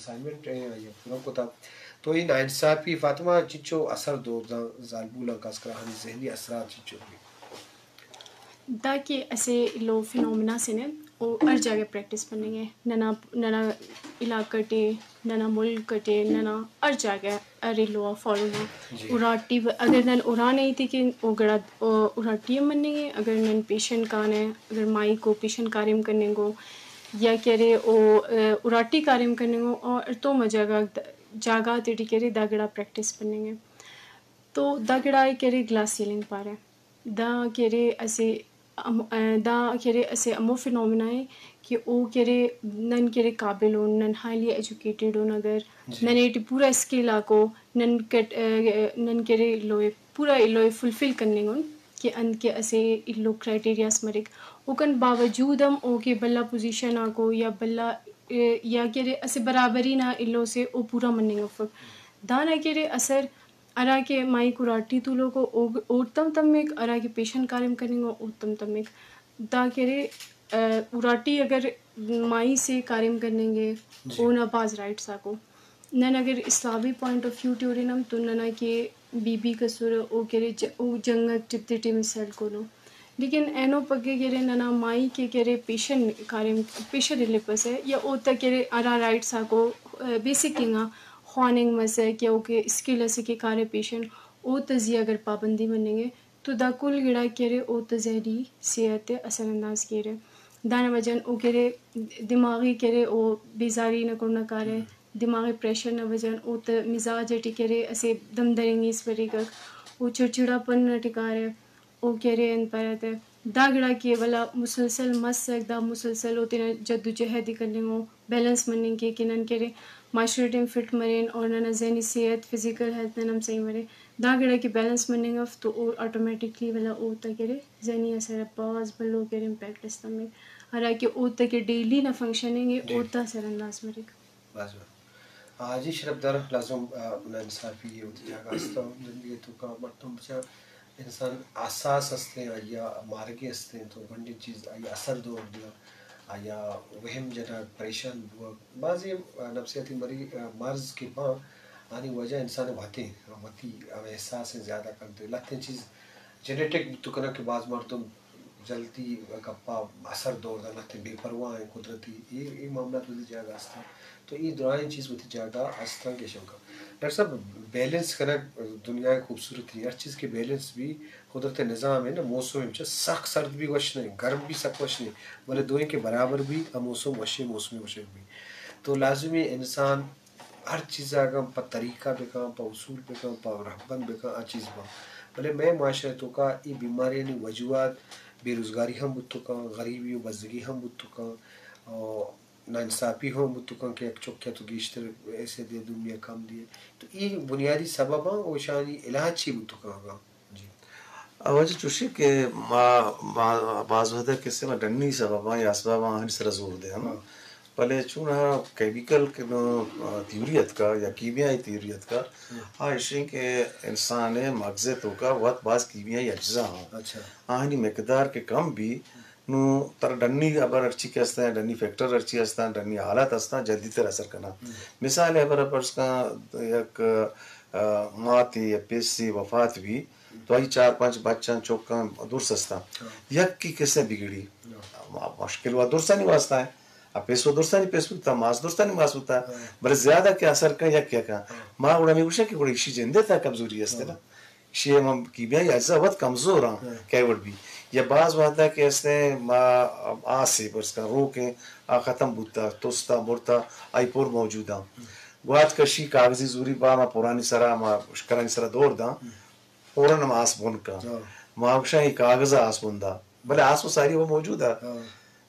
اسائنمنٹ ء آئی ء پورا کتا۔ تو اے ناانصافی فاطمہ چنچو اثر دور داں زالبولاں، خاص کر آہانی ذہنی اثرات چنچو بی؟ دا کہ اسے لو فنومنا سے نے، او ہر جاگہ پریکٹس بننگ ء۔ ننا، ننا علاقہ ٹے، ننا ملک ٹے، ننا ہر جاگہ ہر ایلو آ فالو نا۔ جی۔ اراٹی و-، اگر نن ارا نہیں تھی کہ او گڑا، او اراٹی ہم مننگ ء، اگر نن پیشن کانہ، اگر مائی کو پیشن کاریم کننگو یا کہ ارے او، ا، اراٹی کاریم کننگو اور تو ما جاگہ، جاگہ تیٹی کہ ارے دا گڑا پریکٹس بننگ ء۔ تو دا گڑا ء کہ ارے گلاس سیلنگ پارہ۔ دا کہ ارے اسہ ہم-، ا، دا کہ ارے اسہ ہمو فنومنا ء کہ او کہ ارے نن کہ ارے قابل اُن، نن ہائیلی ایجوکیٹڈ اُن، اگر جی۔ ننے ٹی پورا اسکل آکو، نن کٹ-، ا، نن کہ ارے ایلو ء پورا ایلو ء فلفل کننگ اُن کہ انت کہ اسہ ایلو کرائٹیریاس مریک۔ اوکان باوجود ہم او کہ بھلا پوزیشن آکو یا بھلا، ا، یا کہ ارے اسہ برابری نا ایلو سے او پورا مننگ افک۔ دانا کہ ارے اثر ہرا کہ مائیک اراٹی تولوکو او-، اوڑتم تمک، ہرا کہ پیشن کاریم کننگو اوڑتم تمک۔ دا کہ ارے، ا، اراٹی اگر مائی سے کاریم کننگے، جی۔ اونا بھاز رائٹس آکو۔ نن اگر اسلامی پوائنٹ آف ویو ٹی ہرنم تو ننا کہ بی بی کسر او کہ ارے ج-، او جنگ ٹی تیٹی مثال کونو۔ لیکن اینو پگہ کہ ارے ننا مائی کہ کہ ارے پیشن کاریم، پیشن الیپسہ یا اوتا کہ ارے ہرا رائٹس آکو، ا، بیسک انگا خواننگ مسہ کہ اوکے اسکل اسے کہ کارے پیشن اوتا زی اگر پابندی مننگے تو دا کل گڑا کہ ارے اوتا ذہنی صحت ء اثر انداز کیرہ۔ دانا وجہ ان او کہ ارے دماغی کہ ارے او بیزاری نا کنڈا کارہ، دماغی پریشر نا وجہ ان اوتا مزاج ٹی کہ ارے اسہ دم درینگیس بریکک، او چڑچڑاپن ٹی کارہ۔ او کہ ارے انت پارہ تہ، دا گڑا کہ ولا مسلسل مسک، دا مسلسل او تینا جدوجہد ء کننگو، بیلنس مننگ کے کہ نن کہ ارے معاشرہ ٹی ہم فٹ مرین اور ننا ذہنی صحت، فزیکل ہیلتھ نن ہم صحیح مرے۔ دا گڑا کہ بیلنس مننگ اف تو او آٹومیٹکلی ولا اوتا کہ ارے ذہنی اثر آ بھاز بھلو کہ ارے امپیکٹ اس تمک، ہرا کہ اوتا کہ ڈیلی نا فنکشننگ ء جی۔ اوتا اثر انداز مریک۔ بس بس۔ آ، جی شرف دار، لازم، آ، ناانصافی ء وتی جاگہ است، زندگی توکا مردم بچار انسان حساس استیں، آئی ء مارگی استیں تو گنڈیں چیز آئی ء اثر دور دیاں، آئی ء وہم جنگ، پریشان بوگ، بعضی، آ، نفسیاتی مری-، آ، مرض کہ باں، آنی وجہ انسان وتیں، وتی ہمے احساس زیادہ کنت، لہتیں چیز جنیٹک بوت کناں کہ بعض مردم جلدی گپا اثر دور داں، لہتیں بے پرواہ ہیں قدرتی، اے، اے معاملات وتی جاگہ استاں۔ تو اے درائیں چیز وتی جاگہ استاں کہ شوکا۔ ڈاکٹر صاحب، بیلنس کنگ دنیا ء خوبصورتی، ہر چیز کہ بیلنس بھی قدرت نظام ہے نا، موسم ہم چہ سخت سرد بھی وش نہیں، گرم بھی سک وش نہیں، بلے دوئیں کہ برابر بھی، آ موسم وشیں موسم وشیں بھی۔ تو لازمی انسان ہر چیز ء اگاں پہ طریقہ بکن، پہ اصول بکن، پہ رہبند بکن، آ چیز باں۔ بلے مئے معاشرہ ء توکا اے بیماریانی وجوہات بے روزگاری ہم بوت کن، غریبی و بزگی ہم بوت کن، و ناانصافی ہم بوت کن کہ یک چکے تو گیشتر حیثیت دے، دومی ء کم دے۔ تو اے بنیادی سبب آں و اشانی علاج چی بوت کن اگاں؟ جی۔ آ واجہ چوشی کہ ما، ما باز وھدا کسے ما ڈنی سبباں یا اسباباں آہانی سرا زور دے ہم۔ ہاں۔ بلے چون آ کیمیکل کہ نو، آ، تھیوری اتکا یا کیمیائی تھیوری اتکا، ہاں۔ آ اشیں کہ انسان مغز توکا وت باز کیمیائی اجزا ہاں۔ اچھا۔ آہانی مقدار کہ کم بی، نو ترا ڈنی ہبر ہرچی کہ استاں، ڈنی فیکٹر ہرچی استاں، ڈنی حالات استاں، جلدی تر اثر کناں۔ ہم۔ مثال ہبر پرس کن یک، آ، ماتے یا پیسے وفات بی، تو آئی چار پنچ بچاں چکاں درس استاں۔ ہاں۔ یک کی کسے بگڑی۔ ہاں۔ ما-، مشکل وا درسانی واسطہ ہے۔ ا پیسو درسانی پیس بوتا، ماس درسانی ماس بوتا۔ ہاں۔ بلے زیادہ کہ اثر کن یک یکاں۔ ہاں۔ ما گڑا می گوشا کہ گڑا ایشی جندے تا کمزوری است نا۔ ہاں۔ ایشی ہم کیمیائی اجزا وت کمزور آں، ہاں۔ کئے وڑ بی۔ یا باز وھدا کہ استیں ما آسے پرس کن روکیں، آ ختم بوتا، تستا، مرتا، آئی پر موجود آں۔ ہم۔ گوات کشی کاغذی زوری با ما پرانی سرا، ما اشکرانی سرا دور داں۔ ہم۔ فوراً ہم آس بن کن۔ ہاں۔ ما گوشاں اے کاغذ آس بن دا۔ بلے آس و ساری وہ موجود ہے۔ ہاں۔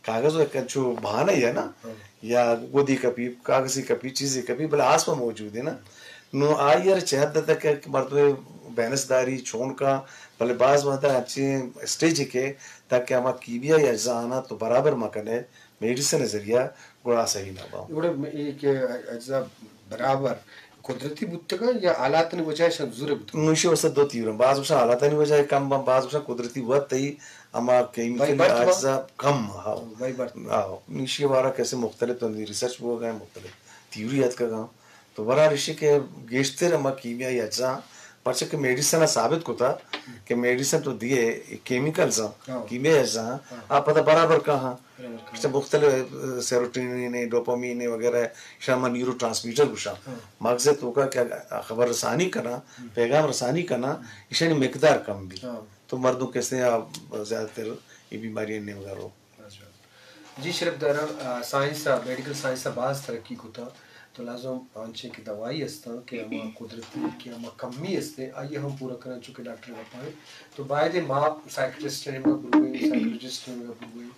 کاغذ و یک انچو بہانہ ہی ہے نا۔ ہاں۔ یا گودی کپی، کاغذی کپی، چیزی کپی، بلے آس وہ موجود ہے نا۔ نو آئی ہر چہ حد تک کہ مردم بیلنس داری چون کا، بلے باز وقت انچیں اسٹیج کے تاکہ ہما کیمیائی اجزا آنا تو برابر مکنے۔ میڈیسن ء ذریعہ گڑا صحیح نہ باں۔ گڑا اے کہ اجزا برابر قدرتی بوتگاں یا حالاتانی وجہ ء شان زورے بوتگاں؟ نوشی واسطہ دو تیور ہیں۔ بعض گوشاں حالاتانی وجہ ء کم باں، بعض گوشاں قدرتی وت تئی ہما کیمیکل اجزا کم، ہاں۔ By birth. ہاں، نوشی بارہ کیسے مختلف تو ریسرچ بوگ ء مختلف۔ تھیوری اتکگاں۔ تو برار ایشی کہ گیشتر ہما کیمیائی اجزاں، پرچہ کہ میڈیسن ءَ ثابت کتا کہ میڈیسن تو دیئے کیمیکلز آں، ہاں۔ کیمیائی اجزاں، ہاں۔ آ پدا برابر کاہاں۔ برابر کاہاں۔ اچھا، مختلف سیروٹونین ءَ، ڈوپامین ءَ وغیرہ، ایشاں ما نیورو ٹرانسمیٹر گوشاں۔ ہاں۔ مغز ءِ توکا کہ خبر رسانی کناں، ہم۔ پیغام رسانی کناں، ہم۔ ایشانی مقدار کم بی۔ ہاں۔ تو مردم کسے آ زیادہ تر اے بیماری نیمگا رو۔ جی شرف داران، آ، سائنس ءَ، میڈیکل سائنس ءَ باز ترقی کتا، تو لازم انچیں کہ دوائی استاں کہ ہما قدرتی کہ ہما کمی استے، آئی ءَ ہم پورا کنن، چونکہ ڈاکٹر ءِ گپا ہے۔ تو باید ما سائیکٹرسٹ ءِ نیمگا برویں، سائیکولوجسٹ ءِ نیمگا برویں،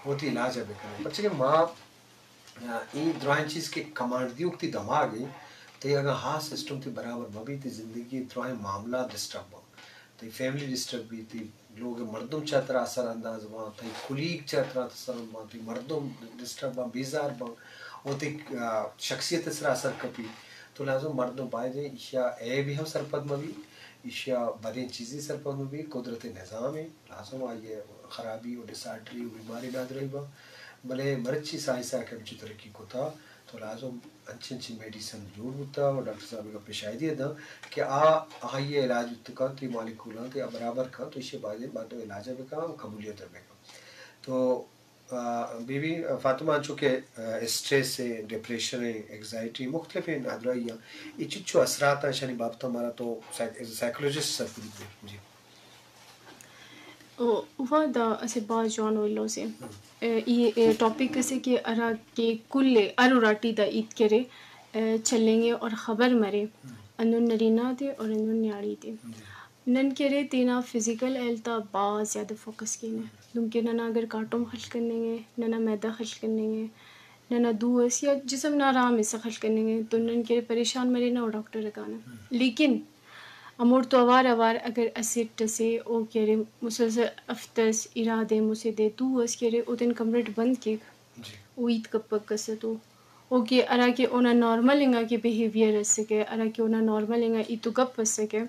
وتی علاج ءَ بکنیں۔ پرچہ کہ ما، آ، اے دراہیں چیز کہ کمانڈ دیوک تی دماغ ہے، تے اگاں ہا سسٹم تی برابر مبی، تی زندگی دراہیں معاملہ ڈسٹرب باں۔ تئی فیملی ڈسٹرب بیت، تئی لوگ ءِ مردم چہ ترا اثر انداز باں، تئی کلیگ چہ ترا اثر باں، تئی مردم ڈسٹرب باں، بیزار باں، و تئی، آ، شخصیت ءِ سرا اثر کپی۔ تو لازم مردم باید ایں ایشی ءَ عیبے ہم سرپد مہ بی، ایشی ءَ بدیں چیزے سرپد مہ بی، قدرت ءِ نظام ایں، لازم آئی ءِ خرابی و ڈس آرڈری و بیماری نادراہی باں۔ بلے مرچی سائنس ءَ کہ ہمچو ترقی کتا، تو لازم انچیں انچیں میڈیسن جوڑ بوتا و ڈاکٹر صاحب ءِ گپ ءَ شاہدی ءَ داں کہ آ، آئی ءِ علاج بوت کنت، تی مالیکولاں تی برابر کنت، تو ایشی ءَ باید انت مردم علاج ءَ بکن و قبولیت ءَ بکن۔ تو، آ، بی بی فاطمہ، انچو کہ، آ، اسٹریس ءِ، ڈپریشن ءِ، اینگزائٹی، مختلفیں نادراہیاں، اے چچو اثرات آں، اشانی بابت ءَ مارا تو سائیک-، سائیکولوجسٹ سرپدی دے۔ جی۔ او، وا دا اسہ باز جوانو ایلو سے۔ اے، ای، اے ٹاپک اسے کہ ہرا کہ کل ہر اراٹی دا ہیت کرے، اے، چلینگے اور خبر مرے، ہندن نرینہ تے اور ہندن نیاڑی تے۔ نن کہ ارے تینا فزیکل ہیلتھ آ باز زیادہ فوکس کینہ، دنکہ ننا اگر کاٹم خل کننگے، ننا معدہ خل کننگے، ننا دو اس یا جسم نا ہرا ہم حصہ خل کننگے تو نن کہ ارے پریشان مرینہ و ڈاکٹر ءِ کانہ۔ لیکن ہموڑتو اوار اوار اگر اسٹ اسے او کہ ارے مسلسل ہفتہ اس ارا دے مسہ دے دو اس کہ ارے او تین کمرہ ٹی بند کیک، جی۔ او ہیت کپک کس اتو۔ او کہ ہرا کہ اونا نارمل انگا کہ بیہیویئر اسکہ، ہرا کہ اونا نارمل انگا ہیت و گپ اسکہ،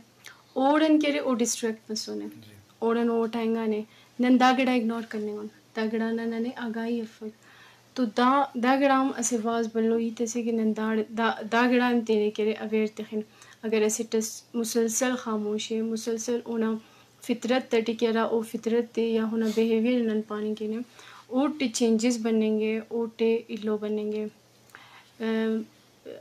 اوڑان کہ ارے او ڈسٹریکٹ مسنے۔ جی۔ اوڑان او ہٹائنگانے۔ نن دا گڑا اگنور کننگ ان۔ دا گڑا نا ننے آگاہی افک۔ تو دا، دا گڑا ہم اسہ بھاز بھلو ہیت اسے کہ نن دا، دا، دا گڑا ہم تینے کہ ارے اویئر تخن۔ اگر اسٹ اس مسلسل خاموش ءِ، مسلسل اونا فطرت تیٹی کہ ہرا او فطرت ءِ یا اونا بیہیویئر نن پاننگ کینہ، اوٹی چینجز بننگ ءِ، اوٹی ایلو بننگ ءِ۔ ام،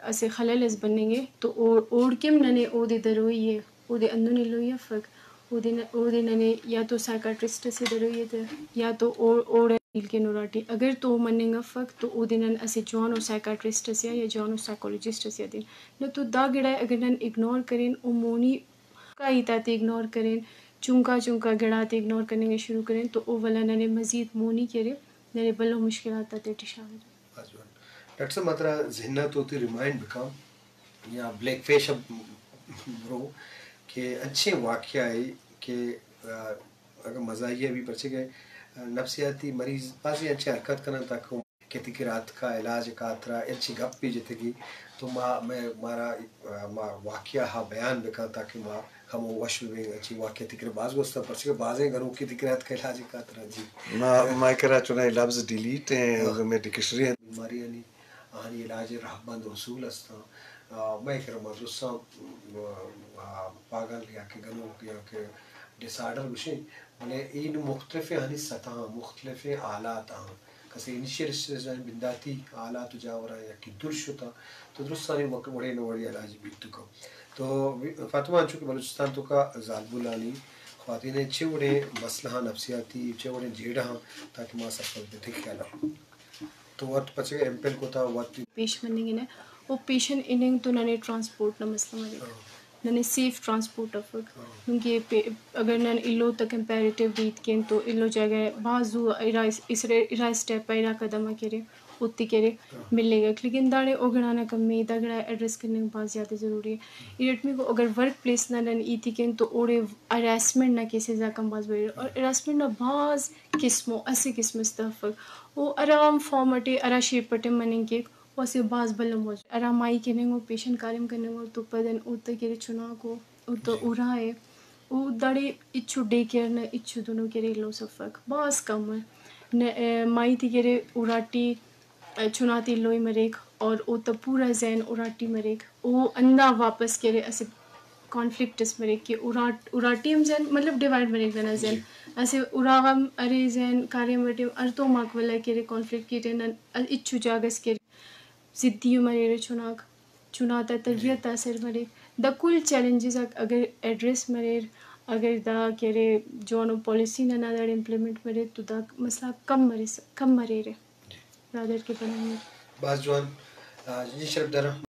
اسہ خلل اس بننگ ءِ تو او-، اوڑکن ننے اودے دروئی ءِ، اودے ہندن ایلوئی افک، اودے ن-، اودے ننے یا تو سائیکاٹرسٹ اسے دروئی ءِ تہ یا تو او-، اوڑے ڈیل کین اراٹی۔ اگر تو مننگ افک تو اودے نن اسہ جوانو سائیکاٹرسٹ اسے آ یا جوانو سائیکولوجسٹ اسے آ دین۔ نہ تو دا گڑا اگر نن اگنور کرین، او مونی چنکا ہیت آتے اگنور کرین، چنکا چنکا گڑاتے اگنور کننگ ءِ شروع کرین تو او ولدا ننے مزید مونی کہ ارے، ننے بھلو مشکلات آتے ٹی شاغرہ۔ باز جوان۔ ڈاکٹر صاحب، ما ترا ذہن ءَ تو تی ریمائنڈ بکاں یا بلیک فیش ءَ برو کہ انچیں واقعہ ءِ کہ، آ، اگاں مزاحیہ بھی پرچے کہ، آ، نفسیاتی مریض بازی انچیں حرکت کنن تاکہ کہ تئی کرا اتکا علاج ءِ خاطرا انچیں گپ بھی جتگی تو ما، مئے، مارا، آ، ما واقعہ ءَ بیان بکاں تاکہ ما ہمو وش ببیں۔ انچیں واقعہ تئی کرا باز گوستہ پرچے کہ بازیں گنوکی تئی کرا اتکا علاج ءِ خاطرا۔ جی۔ ما، مئے کرا چنا لفظ ڈیلیٹ ہیں، ہاں۔ مئے ڈکشنری ہیں۔ بیماریانی آہانی علاج ءِ رہبند اصول است آں۔ آ، مئے کرا ما درستاں، آ، پاگل یا کہ گنوک یا کہ ڈس آرڈر گوشیں، بلے اے نوں مختلفیں آہانی سطح آں، مختلفیں حالات آں۔ کسے انیشیل اسٹیج آں، بنداتی حالات و جاور آں یا کہ دور شتاں، تو درستانی وڑے نہ وڑے علاج بیت کن۔ تو فاطمہ، انچو کہ بلوچستان توکا زالبولانی خواتین ءِ چے وڑیں مسئلہ آں نفسیاتی، چے وڑیں جیڑہ آں تاکہ ما سرپد بیں، تئی خیال ءَ؟ تو وت پچے ایم پل کتا وت۔ پیش مننگ ءِ نہ، او پیشن اننگ تو ننے ٹرانسپورٹ نا مسئلہ مریک۔ ہاں۔ ننے سیف ٹرانسپورٹ افک۔ ہاں۔ دنکہ پے-، اگر نن ایلو تا کمپیریٹیو ہیت کین تو ایلو جاگہ بھاز زو ارا اس-، اسرے-، ارا اسٹیپ ءَ ارا قدم ءَ کہ ارے، اوتے کہ ارے ہاں۔ ملنگ اک۔ لیکن داڑے او گڑا نا کمی، دا گڑا ایڈریس کننگ بھاز زیادہ ضروری ءِ۔ ارٹمیکو اگر ورک پلیس نا نن ہیت ءَ کین تو اوڑے ہراسمنٹ نا کیسز آک ہم بھاز بریرہ۔ اور ہراسمنٹ نا بھاز قسم ءُ، اسہ قسم اس تہ افک۔ او ہرا ہم فارم اٹی، ہرا شیپ اٹی مننگ کیک، او اسہ بھاز بھلو موضوع۔ ہرا مائی کننگ ءُ، پیشن کاریم کننگ ءُ، تو پدن اوتا کہ ارے چناک ءُ، اوتا جی۔ ارا ءِ، او داڑے ہچو ڈے کیئر نہ، ہچو دنو کہ ارے ایلوس افک، بھاز کم ءِ۔ نہ، اے، مائی تے کہ ارے اراٹی، اے، چناتے ایلوئی مریک، اور او تا پورا ذہن اراٹی مریک، او اندا واپس کہ ارے اسہ کانفلکٹ اس مریک کہ اراٹ اراٹی ہم ذہن مطلب ڈیوائڈ مریک ننا ذہن۔ اسہ اراغا ہم ارے ذہن کاریم اٹی ہم ہڑتوماک ولدا کہ ارے کانفلکٹ کیٹے نن ہچو جاگہ اس کہ ارے ضدی مریرہ چناک، چنا تا تربیت آ اثر مریک۔ دا کل چیلنجز آک اگر ایڈریس مریر، اگر دا کہ ارے جوانو پالیسی ننا داڑے امپلیمنٹ مریر تو دا مسئلہ کم مریس، کم مریرہ۔ دادر کہ بنائیں۔ بھاز جوان۔ آ، جی شرف دار۔